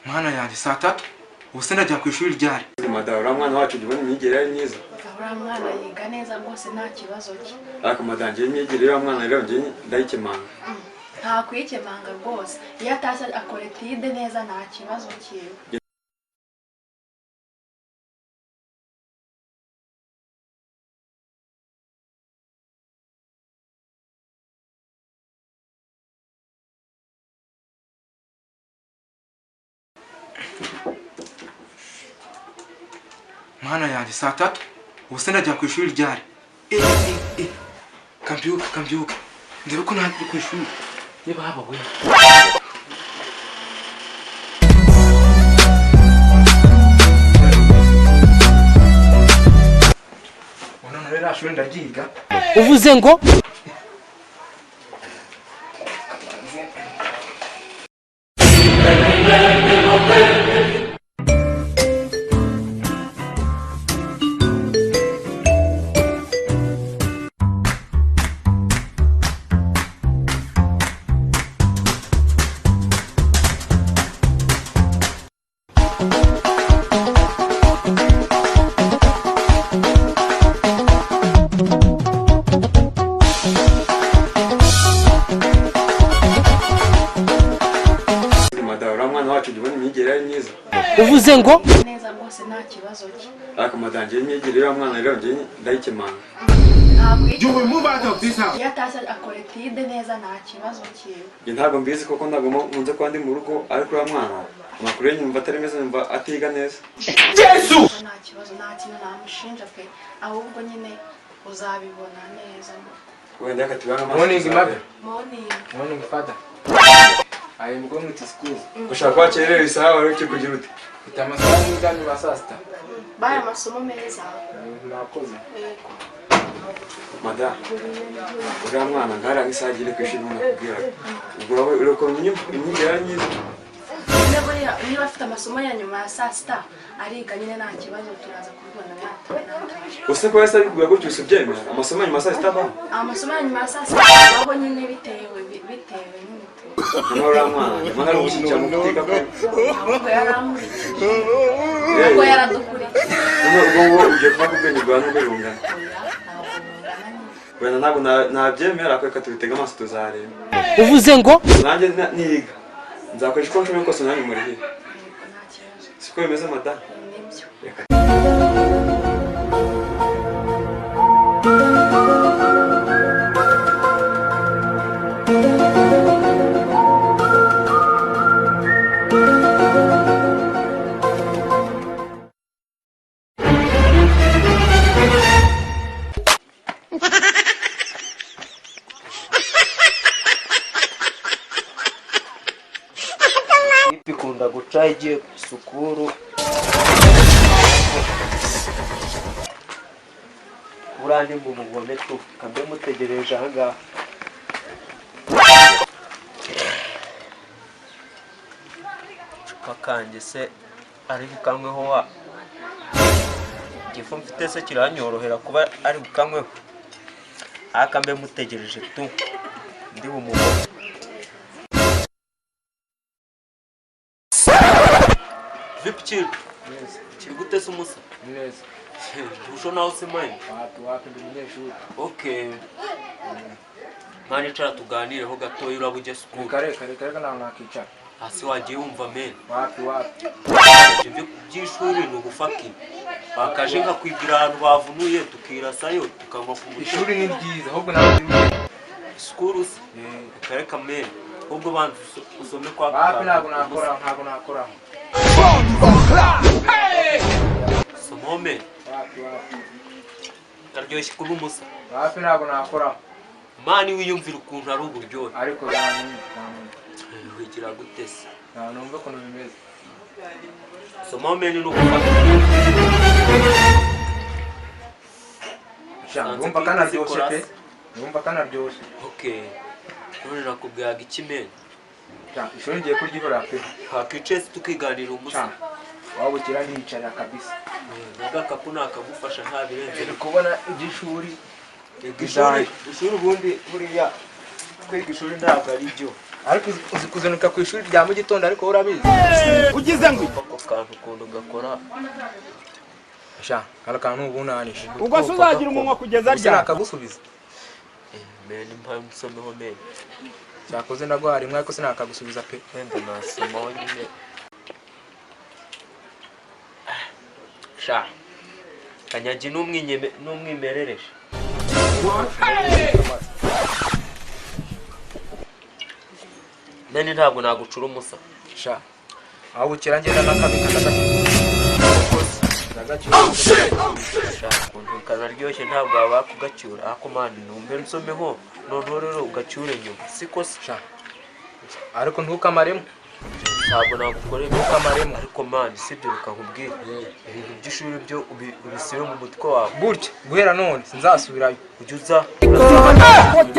Mwana yanjye saa tatu ubu se ndajya ku ishuri ryari? Madamu, uriya mwana wacu ujya ubona imyigire ari myiza. Uriya mwana yiga neza rwose nta kibazo cye. Ariko madamu, njyewe imyigire y'uriya mwana rero njyewe ndayikemanga. Nta kuyikemanga rwose, iyo atashye akora etide neza nta kibazo cyiwe. Mwana yanjye saa tatu ubu se ndajya ku ishuri ryari? Kambyuke kambyuke ndebe ko ntajya ku ishuri niba haba we. None rero shuri ndaryiga. Uvuze ngo uvuze ngo neza rwose nta kibazo cye. Ariko madamu, njyewe imyigire y'uriya mwana rero njyewe ndayikemanga. Iyo atashye akora etide neza nta kibazo cyiwe. Njye ntabwo mbizi kuko ntabwo nkunze kuba ndi mu rugo, ariko uriya mwana amakuru ye nyumva atari meza, nyumva atiga neza. Yesu! Nta kibazo, nta kintu namushinja pe, ahubwo nyine uzabibona neza. Wenda reka tubihange amaso. Morning mother. Morning. Morning father. I am going to school. Ushaka kwakerera isaha wari ukiri kugira ute? Mfite amasaha y'ingano ba saa sita. Baye amasomo meza. Mwakoze. Yego. Madamu, uriya mwana ngara nk'isaha agire ku ishuri nakubwira. Ubwo urabe ukuntu imyigire ari myiza. Niba afite amasomo ya nyuma ya saa sita ariga nyine nta kibazo, turaza kubibona natwe. Use ko yasa bikubwira gutyo usubyemera amasomo ya nyuma ya saa sita abaho? Amasomo ya nyuma ya saa sita abaho nyine bitewe nyine. Nyamara uriya mwana nyamara ari ugushyigikira mu kutiga kwe. Ahubwo yarankurikije. Ahubwo yaradukurikiye. Ubwo ngo ugiye kuva ku bwenge bwawe n'ubwo bungana. Wenda ntabwo nabyemera, ariko reka tubitege amaso tuzareba. Uvuze ngo nanjye niga nzakoresha uko nshoboye kose nanjye murihire. Siko bimeze madamu? Nibyo. Ikunda guca igiye sukuru burandi ngo mubone tu kambe mutegereje ahangaha. Cupa kanjye se ari bukamweho wa igifu mfite se kiranyorohera kuba ari bukamweho, akambe mutegereje tu ndi bumubone. Vipi chiri? Chiri gute se umusa? Neza. Usho nawe se mine? Wapi wapi ndi umunyeshuri. Okay. Mani icara tuganireho gatoya uraba ujya sukuru. Kare kare kare ntabwo nakicara. Hasi wagiye wumva men. Wapi wapi. Ibyo by'ishuri ni ugufaki. Bakaje nkakwibwira ahantu bavunuye tukirasayo tukanywa ku mucyo. Ishuri ni ryiza ahubwo nawe ndi. Sukuru se? Kare kamene. Ubwo banza usome kwa. Wapi ntabwo nakora, ntabwo nakora. Somome. Wapi wapi. Karyoshye kuba umusa. Wapi ntabwo nakora. Mani wiyumvira ukuntu ari uburyohe. Ariko nta wigira gute se? Nta numva ukuntu bimeze. Somome ni ugufata. Ndumva kanaryoshye pe. Ndumva kanaryoshye. Okay. None nakubwiraga iki men? Ishuri ngiye kuryihora pe. Hakicaye tukiganira umusa. Waba ukira ndiyicarira kabisa. Agakapu nakagufasha nta birenze. Ndi kubona iby'ishuri. Ishuri ubundi buriya kwiga ishuri ntabwo ari byo. Ariko uzi kuzinduka ku ishuri rya mu gitondo ariko urabizi. Ugize ngo Ako kantu ukuntu gakora. Sha, kano kantu ubunanisha. Ubwo se uzagira umunwa kugeza ryari? Sinakagusubiza. Meni mpa nsomeho meni. Cyakoze ndaguha rimwe ariko sinakagusubiza pe. Wenda nasomaho nyine. Sha. Kanyagi n'umwinyeme n'umwimerereje. Meni ntabwo nagucura umusa. Sha. Aho bukera ngenda nakabika ndagakira. Sha, ukuntu kanaryoshye ntabwo waba kugacyura. Ako mani numve nsomeho noneho rero ugacyure nyuma. Siko se? Sha. Ariko ntukamaremo. Ntabwo nagukorera Ntukamaremo. Ariko mani sibyo reka nkubwire. Ibintu by'ishuri byo ubisibe mu mutwe wawe. Gutya guhera none sinzasubirayo. Ujya uza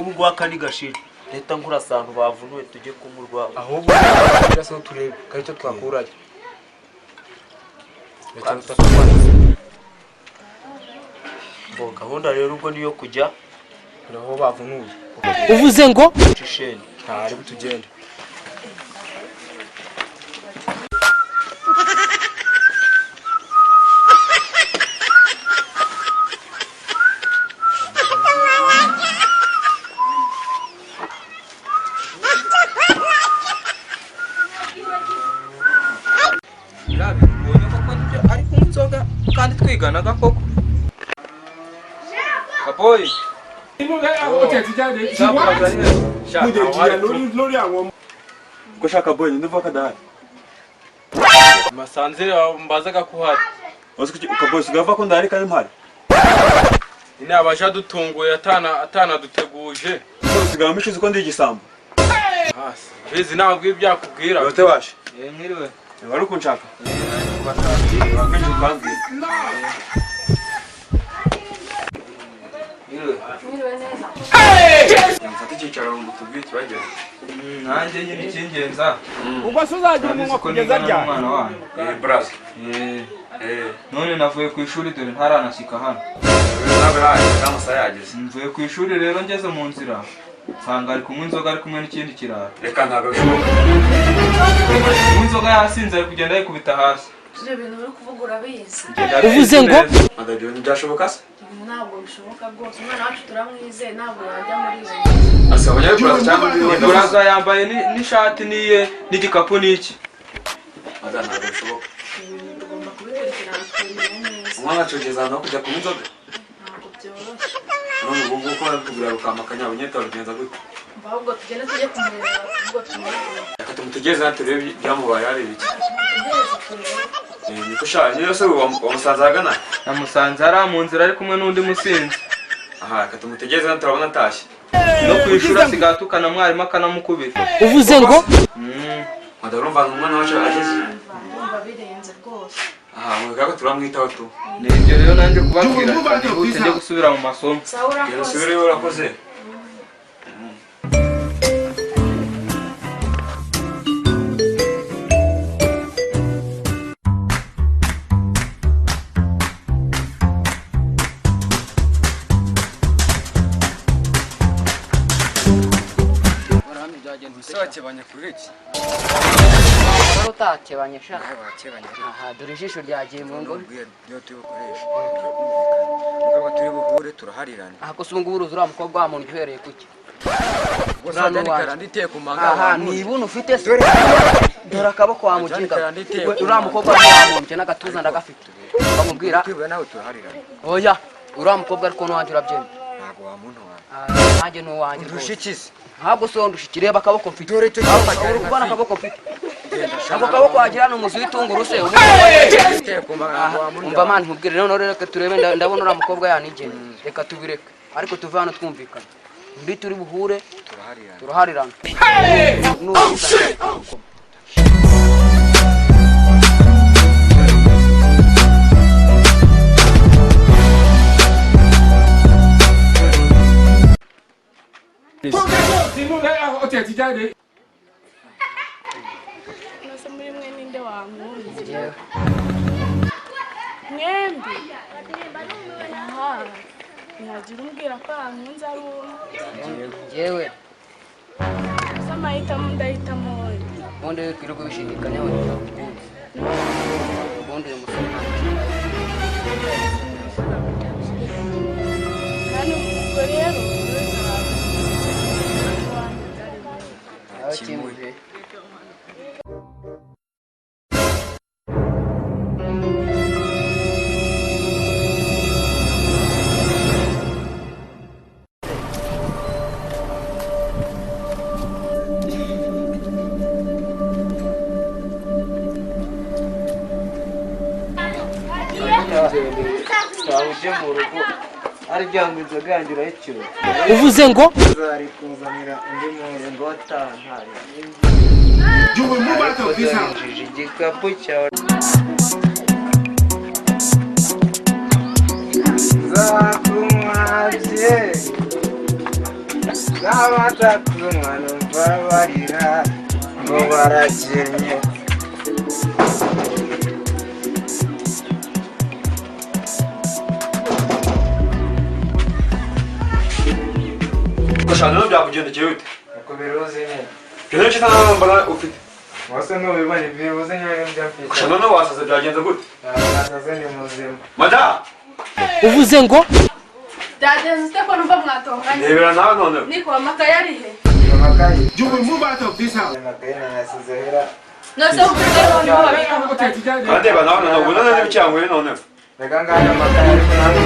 ubu ngwaka ni gashira. Leta nkurasa ahantu bavunuye tujye kunywa urwagwa. Ahubwo so turebe kari cyo twakurayo. Reka tutakubona. Bo gahunda rero ubwo niyo kujya Aho bavunuye. Uvuze ngo Cisheni. Ntari butugende. Ari kunywa inzoga kandi twiganaga koko. Kaboyi. Ko shaka boy nduva kadahari. Masanzire mbazaga ko uhari. Wazi ko kaboy sigava ko ndahari kandi mpari. Ine abaje adutunguye atana duteguje. Sigaba mishize ko ndi igisambo. Hasi. Bizi ntabwo ibyakubwira. Yote washe. Mwiriwe. Wari kunshaka. Wakenshi ukambwira. Mwiriwe neza. Mufate icyicaro ngo tubwire ikibagenza. Nanjye nyine icyingenza. Ubwo se uzagira umunwa kugeza ryari? Umwana wanyu. Brazo. None navuye ku ishuri dore ntaranashyika hano. Nawe haje amasaha yageze. Mvuye ku ishuri rero ngeze mu nzira nsanga ari kunywa inzoga ari kumwe n'ikindi kirara. Reka ntabwo bishoboka. Kunywa inzoga yasinze ari kugenda yikubita hasi. Ibyo bintu uri kuvuga urabizi. Uvuze ngo Madabyo ntibyashoboka se? Ibintu ntabwo bishoboka rwose. Umwana wacu turamwizeye ntabwo yajya muri izo. Asaba abanyaburaza cyangwa undi wenda. Buraza yambaye n'ishati niye n'igikapu n'iki. Madame ntabwo bishoboka. Ibintu tugomba kubikurikirana tukamenya neza. Umwana acogeza ahantu ho kujya kunywa inzoga. Ntabwo byoroshye. None ubu ngubu ko bari kugura rukamba akanyabunyeta babigenza gute? Ahubwo tugende tujye kumureba ubwo tumurebe. Reka tumutegereze hano turebe ibyamubaye hari ibiki. Tutegereze turebe. Niko sha niyo se wamusanze ahagana? Namusanze ari mu nzira ari kumwe n'undi musinzi. Aha reka tumutegereze hano turabona atashye. No ku ishuri asigaye atukana mwarimu akanamukubita. Uvuze ngo Madame urumva umwana wacu ageze. Ndumva birenze rwose. Aha mubikaba turamwitaho tu. Ni ibyo rero nanjye kubabwira nihute njye gusubira mu masomo. Sawa Genda urakoze. usubireyo urakoze. Wakebanye kuri iki? Utakebanye sha. Aha dore ijisho ryagiye mu ngo. Niyo turi bukoreshe. Mugabo turi buhure turaharirana. Aha ko sungu uruzi uriya mukobwa wa muntu uhereye kuki? Ubwo sajya nikaranditeye ku manga. Aha ni ibuno ufite se. Dore akaboko wa muginga. Uriya mukobwa wa muntu n'agatuza ndagafite. Bamubwira Twibura nawe turaharirana. oya uriya mukobwa ariko n'uwanjye urabyemera. Ntabwo wamuntora. Nanjye n'uwanjye Ndusha rwose. iki se? Ntabwo se ndusha ikireba akaboko mfite. Dore icyo cyuma cyari Uri kubona akaboko mfite. Ako kaboko wagira ni umuzi w'itunguru se. Umva mani nkubwire rero reka turebe ndabona uriya mukobwa yanigena. Reka tubireke. Ariko tuve hano twumvikana. Mbi turi buhure turaharirana. Nose muri mwe ninde wankunze? Mwembi. Aha. Ntihagira umbwira ko yankunze ari umwe. Njyewe. Amahitamo ndahitamo wowe. Ubundi wirirwa ubishidikanyaho ntibyakunda. Ubundi uyu musore nta Kandi ubwo rero kimwe. Uje mu rugo arya ngo inzoga yanjye urayicyura. Uvuze ngo Zari kuzanira undi muntu ngo atantare. You will move out of this house. Igikapu cyawe. Zakumwabye n'abatakunywa numva barira ngo barakennye. Gashana no byakugendekeye bite? Uko biruzi nyine. Ibyo nicyo nta ufite. Wase ntubibona ibibuze nyine ibyo mfite. Gashana no wasaze byagenze gute? Nasaze ni muzima. Madamu! Uvuze ngo byagenze ute ko numva mwatonganye? Ndebera nawe noneho. Niko amakaye ari he? Amakaye. You will move out of this house. Amakaye nayasize hera. Nose uvuze ko niho babika amakaye. Ndeba nawe noneho ubu noneho n'ibicyangoye noneho. Reka ngahe amakaye ariko nawe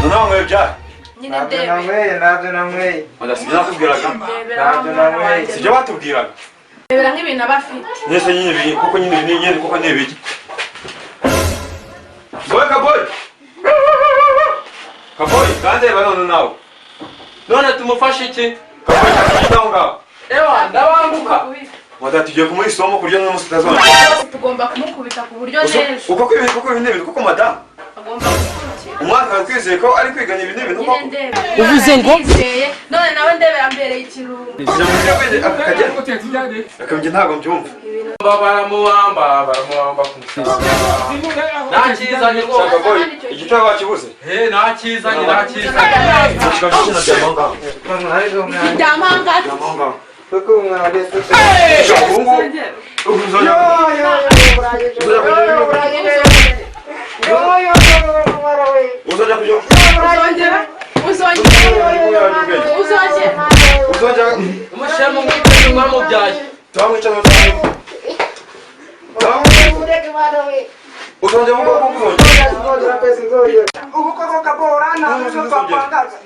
Noneho nkwe byahe. Nyine ntabyo ndebe. nanyweye, ntabyo nanyweye. Madamu sibyo nakubwiraga. Ndebera Ntabyo mwana nanyweye. wanjye. Sibyo batubwiraga. Ndebera nk'ibintu aba afite. Nese nyine ibi kuko nyine ibi nyine kuko ni ibiki. Boy kaboy. Kaboy kandi ba none nawe. None tumufashe iki? Kaboy cyangwa aho ngaho. Ewa ndabanguka. Madamu tugiye kumuha isomo kurya n'umunsi utazongera. Byose tugomba kumukubita ku buryo n'ejo Uko kwibi kuko ibi ni ibintu kuko madamu. agomba gukurikira. Umwana akaba twizeye ko ari kwigana ibi ni ibintu Nyine koko. ndebera. Uvuze ngo? Ndizeye. None nawe ndebera mbereye ikirungo. Akabye ntabwo mbyumva. Baramuwamba baramuwamba ku musaraba. Nakizanye rwose. Kaboy igitabo wakibuze. Eh nakizanye nakizanye. Kikaba kina byamaho ngaho. Ariko mwana Byampanga. Byamaho ngaho. kuko umwana wese Ubu ubu nzongera. Uzajya kujya Uzongera. Uzongera. Uzongera. uzajya Umushyira mu mwiteze mwamubyaye. tamwica no uzongera mu bwoko bw'uzongera.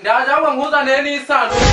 Ndaje ahubwo nkuzaniye n'isanduku.